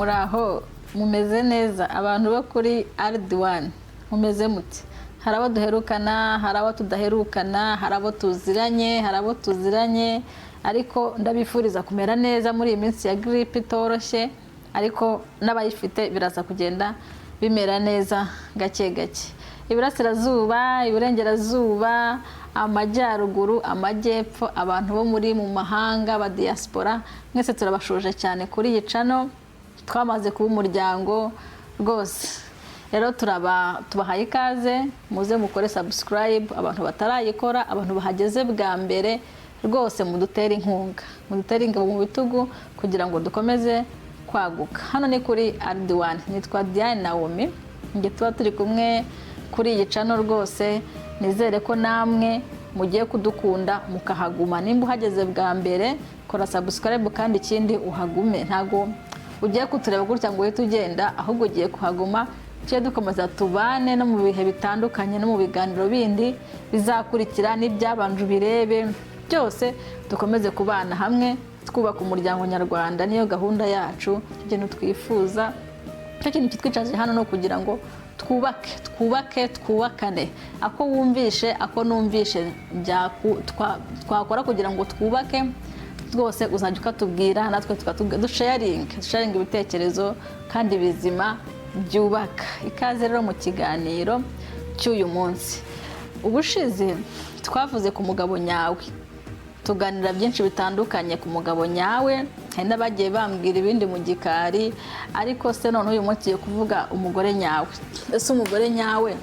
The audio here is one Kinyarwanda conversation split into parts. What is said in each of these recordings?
Muraho, mumeze neza? Abantu bo kuri RD1, mumeze muti? Hari abo duherukana, hari abo tudaherukana, hari abo tuziranye, hari abo tuziranye, ariko ndabifuriza kumera neza muri iyi minsi ya giripe itoroshye, ariko n'abayifite biraza kugenda bimera neza gake gake. Iburasirazuba, iburengerazuba, amajyaruguru, amajyepfo, abantu bo muri mu mahanga ba diaspora, mwese turabashuje cyane kuri iyi channel. Twamaze kuba umuryango rwose. Rero tubahaye ikaze, muze mukore subscribe, abantu batarayikora, abantu bahageze bwa mbere, rwose mudutere inkunga, mudutere ingabo mu bitugu kugira ngo dukomeze kwaguka. Hano ni kuri RD1, nitwa Diane Naomi, njye tuba turi kumwe kuri iyi channel. Rwose nizere ko namwe mugiye kudukunda mukahaguma. Nimba uhageze bwa mbere, kora subscribe, kandi ikindi uhagume. Ntago ugiye kutureba gutya ngo uhite ugenda, ahubwo ugiye kuhaguma, tujye dukomeza tubane no mu bihe bitandukanye, no mu biganiro bindi bizakurikira, n'ibyabanje ubirebe byose, dukomeze kubana hamwe twubaka umuryango nyarwanda. Niyo gahunda yacu, icyo kintu twifuza, icyo kintu kitwicaje hano ni ukugira ngo twubake, twubake, twubakane. Ako wumvishe, ako numvishe twakora kugira ngo twubake rwose, uzajya ukatubwira, natwe dusharinga ibitekerezo kandi bizima byubaka. Ikaze rero mu kiganiro cy'uyu munsi. Ubushize twavuze ku mugabo nyawe, tuganira byinshi bitandukanye ku mugabo nyawe. Hari n'abagiye bambwira ibindi mu gikari, ariko se none uyu munsi tugiye kuvuga umugore nyawe. Ese umugore nyawe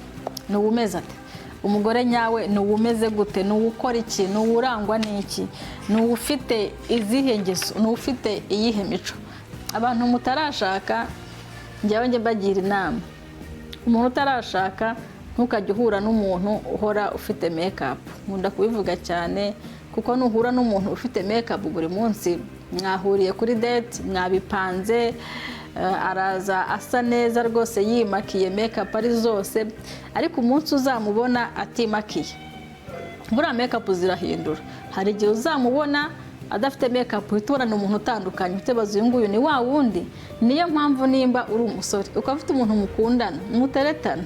ni uwumeze ate? Umugore nyawe ni uwumeze gute? Ni uwukora iki? Ni uwurangwa n'iki? Ni uwufite izihe ngeso? Ni uwufite iyihe mico? Abantu mutarashaka, njyewe njye mbagira inama: umuntu utarashaka, ntukajye uhura n'umuntu uhora ufite makeup. Nkunda kubivuga cyane, kuko nuhura n'umuntu ufite makeup buri munsi, mwahuriye kuri date, mwabipanze, araza asa neza rwose, yimakiye, makeup ari zose, ariko umunsi uzamubona atimakiye, buriya makeup zirahindura. Hari igihe uzamubona adafite makeup, uhita ubona ni umuntu utandukanye, utibaza: "Uyu nguyu ni wa wundi?" Niyo mpamvu nimba uri umusore, ukaba ufite umuntu mukundana, muteretana,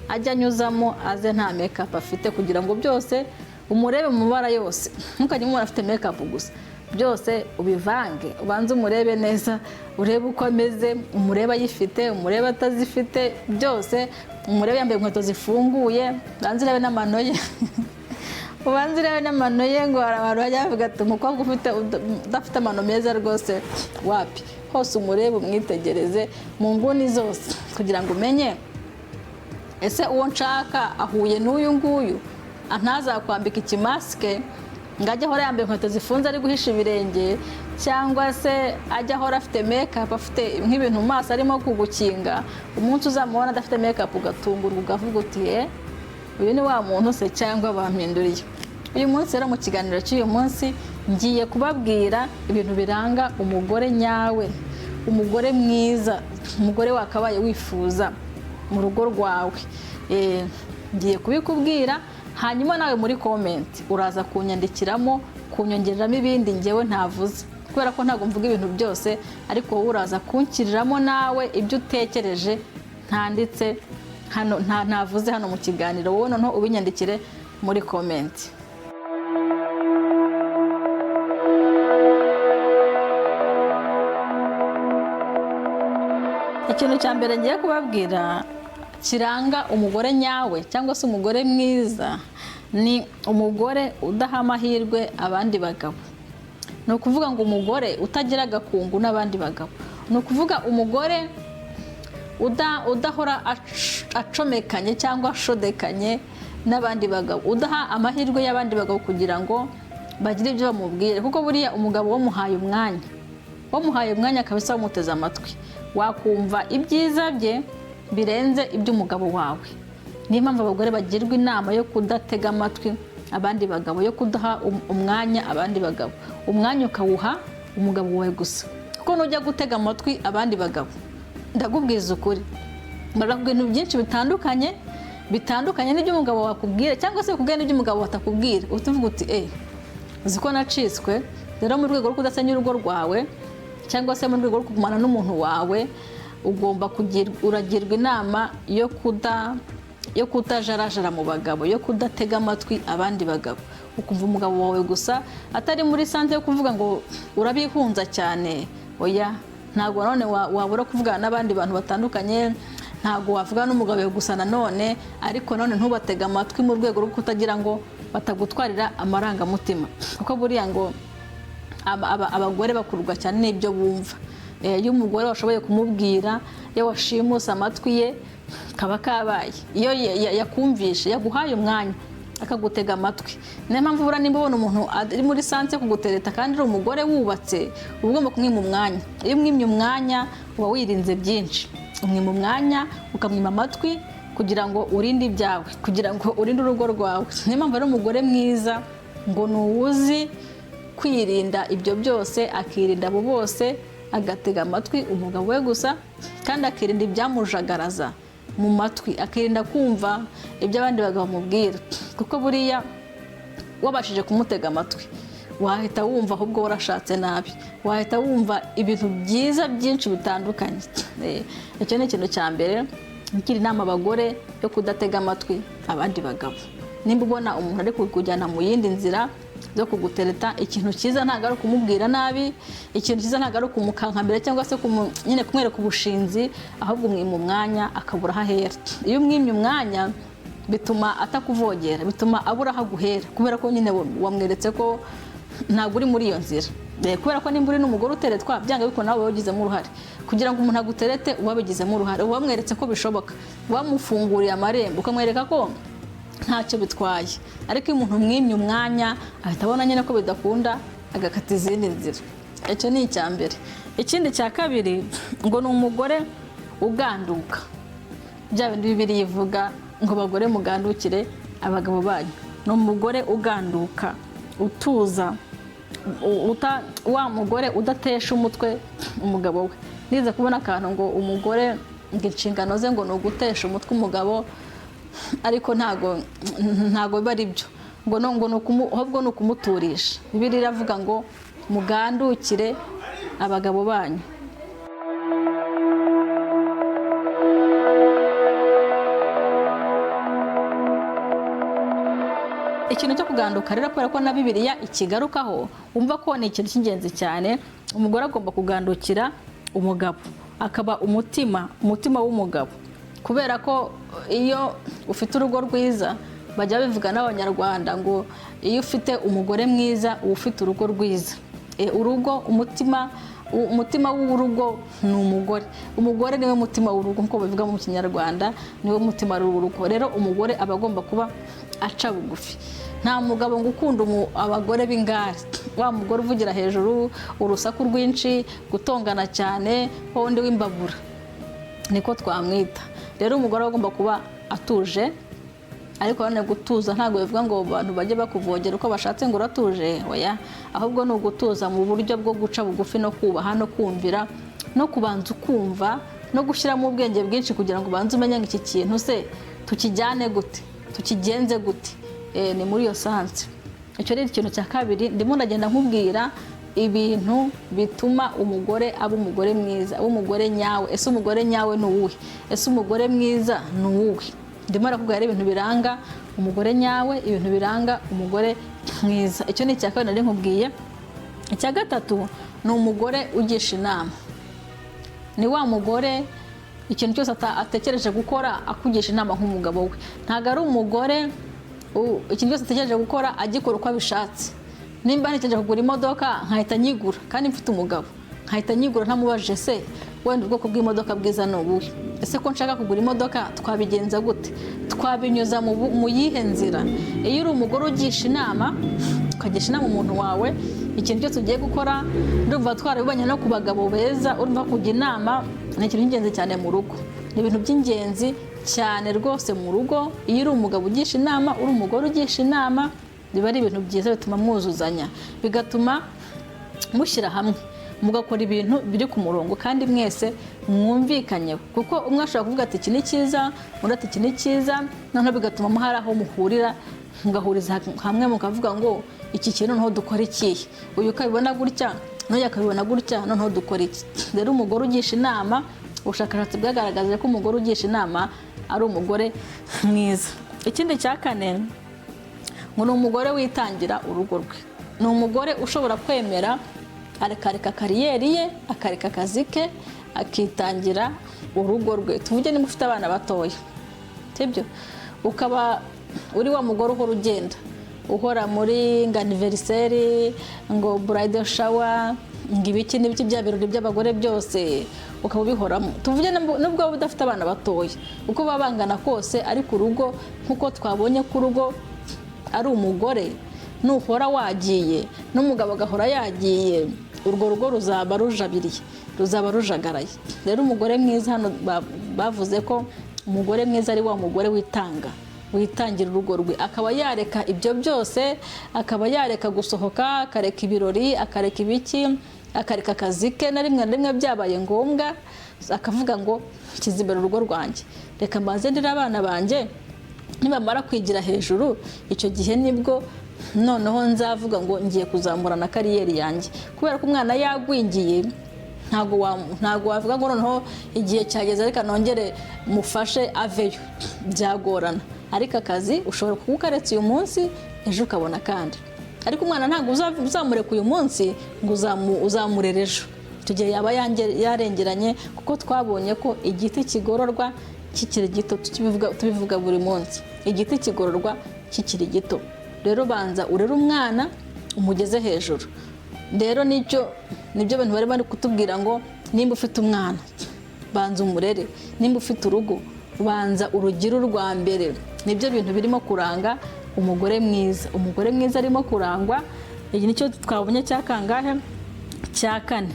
ajya anyuzamo aze nta makeup afite, kugira ngo byose umurebe mu mabara yose. Ntukajye umubona afite makeup gusa, byose ubivange, ubanze umurebe neza, urebe uko ameze, umurebe ayifite, umurebe atazifite, byose umurebe yambaye inkweto zifunguye, ubanze urebe n'amano ye, ubanze urebe n'amano ye. Ngo hari abantu bajya bavuga ati: "Umukobwa udafite amano meza rwose wapi." Hose umurebe, umwitegereze mu nguni zose, kugira ngo umenye: ese uwo nshaka ahuye n'uyu nguyu? Ntazakwambika ikimasike ngo ajye ahora yambaye inkweto zifunze ari guhisha ibirenge, cyangwa se ajye ahora afite makeup, afite nk'ibintu mu maso arimo kugukinga. Umunsi uzamubona adafite makeup, ugatungurwa, ukavuga uti: "Eh, uyu ni wa muntu se cyangwa bampinduriye?" Uyu munsi rero, mu kiganiro cy'uyu munsi, ngiye kubabwira ibintu biranga umugore nyawe, umugore mwiza, umugore wakabaye wifuza mu rugo rwawe. Ngiye kubikubwira, hanyuma nawe muri comment uraza kunyandikiramo, kunyongereramo ibindi ngewe ntavuze, kubera ko ntabwo mvuga ibintu byose, ariko wowe uraza kunshyiriramo nawe ibyo utekereje ntanditse hano, ntavuze hano mu kiganiro. Wowe noneho ubinyandikire muri comment. Ikintu cya mbere ngiye kubabwira kiranga umugore nyawe cyangwa se umugore mwiza ni umugore udaha amahirwe abandi bagabo. Ni ukuvuga ngo umugore utagira agakungu n'abandi bagabo, ni ukuvuga umugore udahora acomekanye cyangwa ashodekanye n'abandi bagabo, udaha amahirwe y'abandi bagabo kugira ngo bagire ibyo bamubwire. Kuko buriya umugabo wamuhaye umwanya, wamuhaye umwanya kabisa, wamuteze amatwi, wakumva ibyiza bye birenze iby'umugabo wawe. Niyo mpamvu abagore bagirwa inama yo kudatega amatwi abandi bagabo, yo kudaha umwanya abandi bagabo. Umwanya ukawuha umugabo wawe gusa, kuko nujya gutega amatwi abandi bagabo, ndakubwiza ukuri, barakubwira ibintu byinshi bitandukanye, bitandukanye n'ibyo umugabo wakubwira, cyangwa se bakubwira n'ibyo umugabo batakubwira, uhita uvuga uti: "Eh, uzi ko nacitswe?" Rero mu rwego rwo kudasenya urugo rwawe, Cyangwa se mu rwego rwo kugumana n'umuntu wawe, ugomba uragirwa inama yo kutajarajara mu bagabo, yo kudatega amatwi abandi bagabo, ukumva umugabo wawe gusa, atari muri sens yo kuvuga ngo urabihunza cyane. Oya, ntabwo nanone wabura kuvugana n'abandi bantu batandukanye, ntabwo wavuga n'umugabo wawe gusa nanone, ariko nanone ntubatege amatwi mu rwego rwo kutagira ngo batagutwarira amarangamutima, kuko buriya ngo abagore bakururwa cyane n'ibyo bumva. Iyo umugore washoboye kumubwira, iyo washimuse amatwi ye, kaba kabaye. Iyo yakumvishe, yaguhaye umwanya, akagutega amatwi. Niyo mpamvu buriya nimba ubona umuntu ari muri sens yo kugutereta kandi uri umugore wubatse, uba ugomba kumwima umwanya. Iyo umwimye umwanya, uba wirinze byinshi. Umwima umwanya, ukamwima amatwi kugira ngo urinde ibyawe, kugira ngo urinde urugo rwawe. Niyo mpamvu ari umugore mwiza ngo ni uwuzi kwirinda ibyo byose, akirinda abo bose, agatega amatwi umugabo we gusa, kandi akirinda ibyamujagaraza mu matwi, akirinda kumva ibyo abandi bagabo bamubwira, kuko buriya wabashije kumutega amatwi wahita wumva ahubwo warashatse nabi, wahita wumva ibintu byiza byinshi bitandukanye. Icyo ni ikintu cya mbere ngira inama abagore yo kudatega amatwi abandi bagabo. Nimba ubona umuntu ari kukujyana mu yindi nzira zo kugutereta, ikintu cyiza ntabwo ari ukumubwira nabi, ikintu cyiza ntabwo ari ukumukankamira cyangwa se nyine kumwereka ubushinzi, ahubwo umwima umwanya akabura aho ahera. Iyo umwimye umwanya, bituma atakuvogera, bituma abura aho aguhera, kubera ko nyine wamweretse ko ntabwo uri muri iyo nzira. Kubera ko nimba uri n'umugore uteretwa, byanga bikunda nawe wabigizemo uruhare. Kugira ngo umuntu aguterete, uba wabigizemo uruhare, uba wamweretse ko bishoboka, wamufunguriye amarembo, ukamwereka ko ntacyo bitwaye. Ariko iyo umuntu umwimye umwanya, ahita abona nyine ko bidakunda, agakata izindi nzira. Icyo ni icya mbere. Ikindi cya kabiri ngo ni umugore uganduka, bya bindi Bibiliya ivuga ngo abagore mugandukire abagabo banyu. Ni umugore uganduka, utuza, wa mugore udatesha umutwe umugabo we. Nize kubona akantu ngo umugore ngo inshingano ze ngo ni ugutesha umutwe umugabo, ariko ntago biba ari byo, ngo no ngo ni ahubwo ni ukumuturisha. Bibiliya iravuga ngo mugandukire abagabo banyu. Ikintu cyo kuganduka rero, kubera ko na Bibiliya ikigarukaho, wumva ko ni ikintu cy'ingenzi cyane. Umugore agomba kugandukira umugabo, akaba umutima w'umugabo, kubera ko iyo ufite urugo rwiza, bajya babivuga n'Abanyarwanda ngo iyo ufite umugore mwiza uba ufite urugo rwiza. Urugo, umutima w'urugo ni umugore. Umugore niwe mutima w'urugo, nk'uko babivuga mu Kinyarwanda, niwe mutima w'urugo. Rero umugore aba agomba kuba aca bugufi. Nta mugabo ngo ukunda abagore b'ingare, wa mugore uvugira hejuru, urusaku rwinshi, gutongana cyane, wundi w'imbabura niko twamwita. Rero umugore aba agomba kuba atuje, ariko nanone gutuza ntabwo bivuga ngo abantu bajye bakuvogera uko bashatse ngo uratuje, oya, ahubwo ni ugutuza mu buryo bwo guca bugufi no kubaha no kumvira no kubanza ukumva no gushyiramo ubwenge bwinshi kugira ngo ubanze umenye ngo iki kintu se tukijyane gute, tukigenze gute. Ni muri iyo sens. Icyo ni ikintu cya kabiri. Ndimo ndagenda nkubwira ibintu bituma umugore aba umugore mwiza, aba umugore nyawe. Ese umugore nyawe ni uwuhe? Ese umugore mwiza ni uwuhe? Ndimo ndakubwira ibintu biranga umugore nyawe, ibintu biranga umugore mwiza. Icyo ni icya kabiri nari nkubwiye. Icya gatatu ni umugore ugisha inama. Ni wa mugore ikintu cyose atekereje gukora akugisha inama nk'umugabo we. Ntabwo ari umugore ikintu cyose atekereje gukora agikora uko abishatse. Nimba ntekereje kugura imodoka nkahita nyigura kandi mfite umugabo, nkahita nyigura ntamubajije se wenda ubwoko bw'imodoka bwiza ni ubuhe, ese ko nshaka kugura imodoka twabigenza gute, twabinyuza mu yihe nzira. Iyo uri umugore ugisha inama, ukagisha inama umuntu wawe ikintu cyose ugiye gukora, ndumva twarabibonye no ku bagabo beza, urumva kujya inama ni ikintu cy'ingenzi cyane mu rugo, ni ibintu by'ingenzi cyane rwose mu rugo. Iyo uri umugabo ugisha inama, uri umugore ugisha inama, biba ari ibintu byiza bituma mwuzuzanya, bigatuma mushyira hamwe mugakora ibintu biri ku murongo kandi mwese mwumvikanye, kuko umwe ashobora kuvuga ati iki ni cyiza, undi ati iki ni cyiza, noneho bigatuma hari aho muhurira, mugahuriza hamwe mukavuga ngo iki kintu noneho dukora ikihe, uyu ukabibona gutya N'uyu akabibona gutya, noneho dukora iki? Rero umugore ugisha inama, ubushakashatsi bwagaragaje ko umugore ugisha inama ari umugore mwiza. Ikindi cya kane ngo ni umugore witangira urugo rwe. Ni umugore ushobora kwemera akareka career ye, akareka akazi ke, akitangira urugo rwe. Tuvuge niba ufite abana batoya, sibyo, ukaba uri wa mugore uhora ugenda, uhora muri ngo anniversaire, ngo bridal shower, ngo ibiki n'ibiki, bya birori by'abagore byose ukaba ubihoramo. Tuvuge nubwo waba udafite abana batoya, uko baba bangana kose, ariko urugo, nk'uko twabonye ko urugo ari umugore, nuhora wagiye n'umugabo agahora yagiye, urwo rugo ruzaba rujabiriye, ruzaba rujagaraye. Rero umugore mwiza hano bavuze ko umugore mwiza ari wa mugore witanga, witangira urugo rwe, akaba yareka ibyo byose, akaba yareka gusohoka, akareka ibirori, akareka ibiki, akareka akazi ke na rimwe na rimwe byabaye ngombwa, akavuga ngo nshyize imbere urugo rwanjye, reka mbanze ndere abana banjye, nibamara kwigira hejuru, icyo gihe nibwo noneho nzavuga ngo ngiye kuzamura na career yanjye. Kubera ko umwana yagwingiye, ntabwo wavuga ngo noneho igihe cyageze, reka nongere mufashe aveyo, byagorana. Ariko akazi ushobora kuba ukaretse uyu munsi, ejo ukabona kandi. Ariko umwana ntabwo uzamureka uyu munsi ngo uzamurere ejo. Icyo gihe yaba yarengeranye, kuko twabonye ko igiti kigororwa kikiri gito. Tubivuga buri munsi, igiti kigororwa kikiri gito. Rero banza urere umwana umugeze hejuru. Rero nibyo bintu bari bari kutubwira ngo nimba ufite umwana, banza umurere, nimba ufite urugo, banza urugire urwa mbere. Nibyo bintu birimo kuranga umugore mwiza. Umugore mwiza arimo kurangwa, iki nicyo twabonye cya kangahe? Cya kane.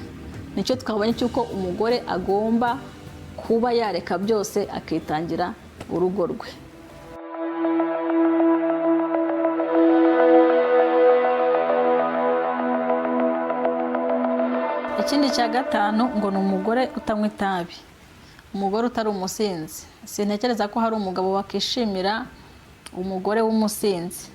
Nicyo twabonye cy'uko umugore agomba kuba yareka byose akitangira urugo rwe. Ikindi cya gatanu ngo ni umugore utanywa itabi, umugore utari umusinzi. Sintekereza ko hari umugabo wakishimira umugore w'umusinzi.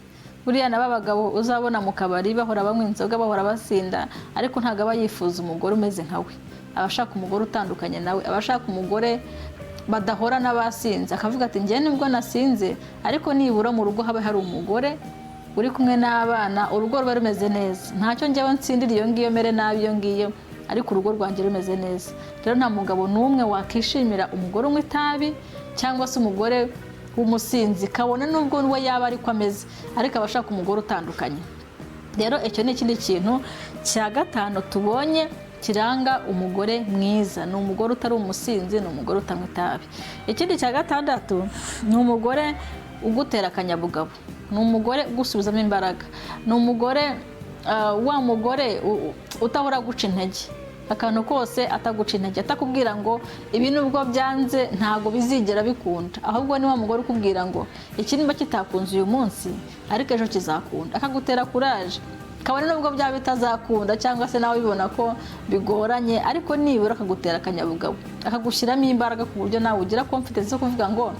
Buriya nabo abagabo uzabona mu kabari bahora banywa inzoga, bahora basinda, ariko ntabwo aba yifuza umugore umeze nka we. Aba ashaka umugore utandukanye nawe, aba ashaka umugore badahora n'abasinze. Akavuga ati njyewe nubwo nasinze, ariko nibura mu rugo habe hari umugore uri kumwe n'abana, urugo ruba rumeze neza, ntacyo njyewe nsindira iyo ngiyo, mere nabi iyo ngiyo, ariko urugo rwanjye rumeze neza. Rero nta mugabo n'umwe wakishimira umugore unywa itabi cyangwa se umugore w'umusinzi, kabone nubwo we yaba ariko ameze, ariko aba ashaka umugore utandukanye. Rero icyo ni ikindi kintu cya gatanu tubonye kiranga umugore mwiza: ni umugore utari umusinzi, ni umugore utanywa itabi. Ikindi cya gatandatu ni umugore ugutera akanyabugabo, ni umugore ugusubizamo imbaraga, ni umugore wa mugore utahora guca intege, akantu kose ataguca intege, atakubwira ngo ibi nubwo byanze ntabwo bizigera bikunda, ahubwo ni wa mugore ukubwira ngo iki niba kitakunze uyu munsi, ariko ejo kizakunda, akagutera courage, kabone nubwo byaba bitazakunda cyangwa se nawe ubibona ko bigoranye, ariko nibura akagutera akanyabugabo, akagushyiramo imbaraga ku buryo nawe ugira confidence yo kuvuga ngo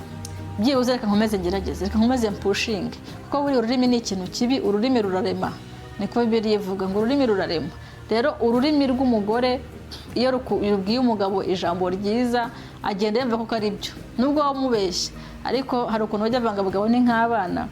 byibuze reka nkomeze ngerageze, reka nkomeze mpushinge. Kuko buriya ururimi ni ikintu kibi, ururimi rurarema, niko Bibiliya ivuga ngo ururimi rurarema. Rero ururimi rw'umugore iyo rubwiye umugabo ijambo ryiza, agenda yumva ko ari byo, nubwo waba umubeshya. Ariko hari ukuntu bajya bavanga abagabo ni nk'abana,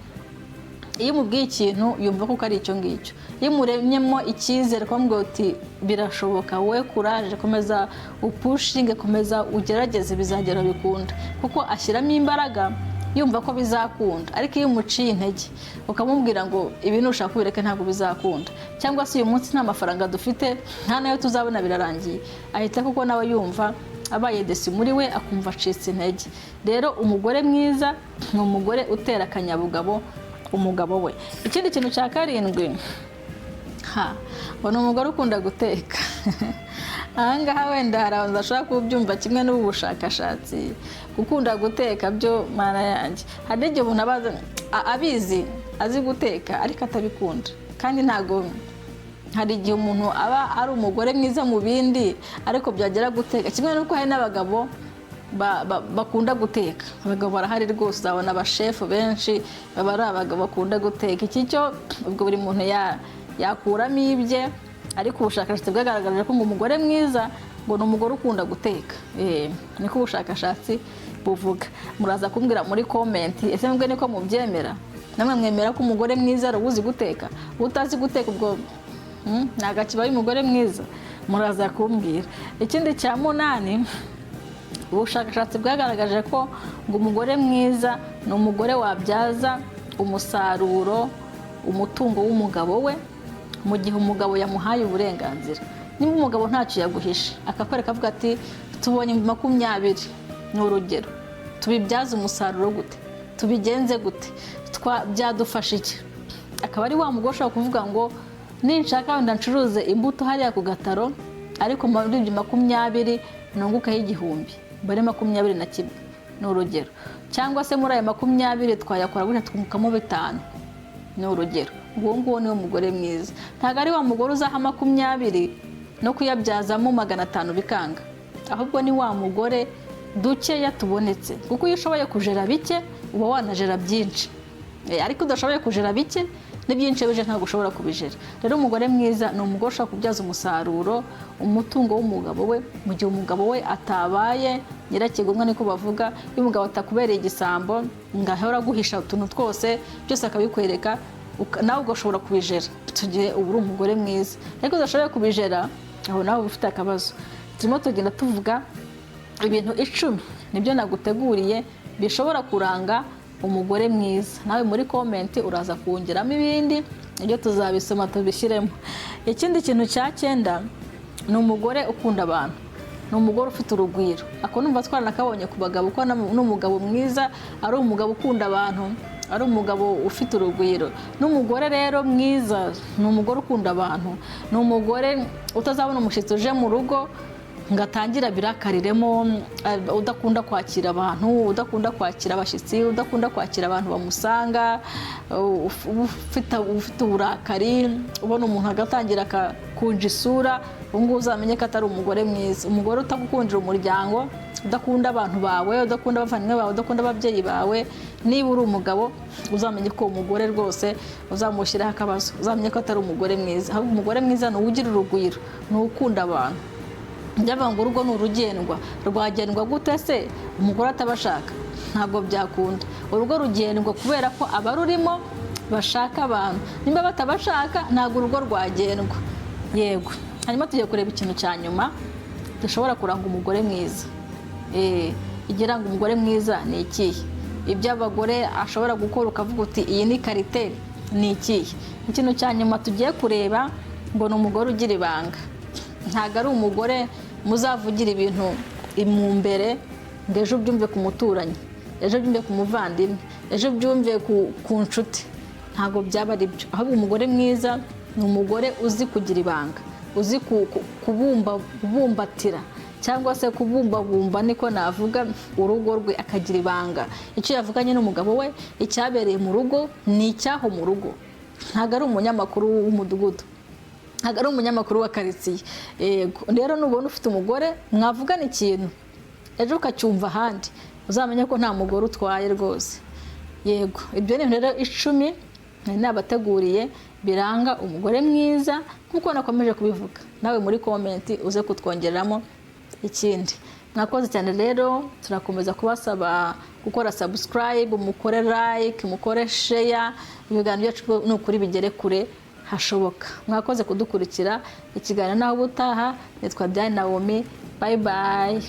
iyo umubwiye ikintu yumva ko ari icyo ngicyo. Iyo umuremyemo icyizere, ukamubwira uti birashoboka, wowe courage, komeza upushinge, komeza ugerageze, bizagera bikunda, kuko ashyiramo imbaraga yumva ko bizakunda. Ariko iyo umuciye intege ukamubwira ngo ibi nushaka ubireke ntabwo bizakunda, cyangwa se uyu munsi nta mafaranga dufite, nta nayo tuzabona, birarangiye, ahita kuko nawe yumva abaye déçu muri we, akumva acitse intege. Rero umugore mwiza ni umugore utera akanyabugabo umugabo we. Ikindi kintu cya karindwi ha ngo ni umugore ukunda guteka. Ahangaha wenda hari abantu bashobora kubyumva kimwe n'ubu bushakashatsi. Gukunda guteka byo, mana yanjye, hari n'igihe umuntu aba abizi, azi guteka, ariko atabikunda. Kandi ntabwo, hari igihe umuntu aba ari umugore mwiza mu bindi, ariko byagera guteka, kimwe n'uko hari n'abagabo bakunda guteka. Abagabo barahari rwose, uzabona abashefu benshi baba ari abagabo bakunda guteka. Iki cyo ubwo buri muntu yakuramo ibye. Ariko ubushakashatsi bwagaragaje ko ngo umugore mwiza ngo ni umugore ukunda guteka. Niko ubushakashatsi buvuga. Muraza kumbwira muri comment, ese mwebwe niko mubyemera? Namwe mwemera ko umugore mwiza ari uzi guteka? Utazi guteka ubwo ntabwo akibaye umugore mwiza. Muraza kumbwira. Ikindi cya munani, ubushakashatsi bwagaragaje ko ngo umugore mwiza ni umugore wabyaza umusaruro umutungo w'umugabo we mu gihe umugabo yamuhaye uburenganzira. Niba umugabo ntacyo yaguhishe, akakwereka avuga ati: "Tubonye 20, ni urugero, tubibyaze umusaruro gute? Tubigenze gute? Byadufasha iki?" Akaba ari wa mugore ushobora kuvuga ngo: "Ninshaka wenda ncuruze imbuto hariya ku gataro, ariko muri ibyo 20 nungukaho 1000, mbare 21, ni urugero, cyangwa se muri aya 20 twayakora gutya twungukamo 5, ni urugero." Uwo nguwo niwe mugore mwiza. Ntabwo ari wa mugore uzaha 20 no kuyabyazamo 500 bikanga, ahubwo ni wa mugore dukeya tubonetse, kuko iyo ushoboye kujera bike uba wanajera byinshi. Ariko udashoboye kujera bike, n'ibyinshi bije ntabwo ushobora kubijera. Rero umugore mwiza ni umugore ushobora kubyaza umusaruro umutungo w'umugabo we mu gihe umugabo we atabaye nyirakigomwa, niko bavuga. Iyo umugabo atakubereye igisambo ngo ahora aguhisha utuntu twose, byose akabikwereka, nawe ugashobora kubijera, icyo gihe uba uri umugore mwiza. Ariko udashoboye kubijera, aho nawe uba ufite akabazo. Turimo tugenda tuvuga ibintu 10, nibyo naguteguriye bishobora kuranga umugore mwiza. Nawe muri comment uraza kongeramo ibindi, ibyo tuzabisoma tubishyiremo. Ikindi kintu cya cyenda ni umugore ukunda abantu, ni umugore ufite urugwiro. Ako numva twaranakabonye ku bagabo, ko n'umugabo mwiza ari umugabo ukunda abantu, ari umugabo ufite urugwiro. N'umugore rero mwiza ni umugore ukunda abantu, ni umugore utazabona umushyitsi uje mu rugo ngo atangire abirakariremo, udakunda kwakira abantu, udakunda kwakira abashyitsi, udakunda kwakira abantu bamusanga, ufite uburakari, ubona umuntu agatangira akakunja isura. Ubu ngubu uzamenye ko atari umugore mwiza. Umugore utagukundira umuryango, udakunda abantu bawe, udakunda abavandimwe bawe, udakunda ababyeyi bawe, niba uri umugabo uzamenye ko uwo mugore rwose uzamushyiraho akabazo, uzamenye ko atari umugore mwiza. Ahubwo umugore mwiza ni uwugira urugwiro, ni uwukunda abantu. Byavuga ngo urugo ni urugendwa. Rwagendwa gute se umugore atabashaka? Ntabwo byakunda. Urugo rugendwa kubera ko abarurimo bashaka abantu. Nimba batabashaka, ntabwo urugo rwagendwa. Yego. Hanyuma tugiye kureba ikintu cya nyuma gishobora kuranga umugore mwiza. Igiranga umugore mwiza ni ikihe? Ibyo abagore ashobora gukora ukavuga uti: "Iyi ni qualité", ni ikihe? Ikintu cya nyuma tugiye kureba ngo ni umugore ugira ibanga. Ntabwo ari umugore muzavugira ibintu mu mbere ngo ejo ubyumve ku muturanyi, ejo ubyumve ku muvandimwe, ejo ubyumve ku nshuti. Ntabwo byaba ari byo. Ahubwo umugore mwiza ni umugore uzi kugira ibanga, uzi kubumbatira cyangwa se kubumbabumba, niko navuga, urugo rwe, akagira ibanga. Icyo yavuganye n'umugabo we, icyabereye mu rugo ni icyaho mu rugo. Ntabwo ari umunyamakuru w'umudugudu, ntabwo ari umunyamakuru wa karitsiye. Yego. Rero nubona ufite umugore mwavugana ikintu ejo ukacyumva ahandi, uzamenye ko nta mugore utwaye rwose. Yego, ibyo ni ibintu rero 10 nari nabateguriye biranga umugore mwiza. Nk'uko nakomeje kubivuga, nawe muri comment uze kutwongeramo ikindi. Mwakoze cyane rero. Turakomeza kubasaba gukora subscribe, mukore like, mukore share, ibiganiro byacu ni ukuri bigere kure hashoboka. Mwakoze kudukurikira. Ikiganiro naho ubutaha. Nitwa Diane Naomi. Bye bye.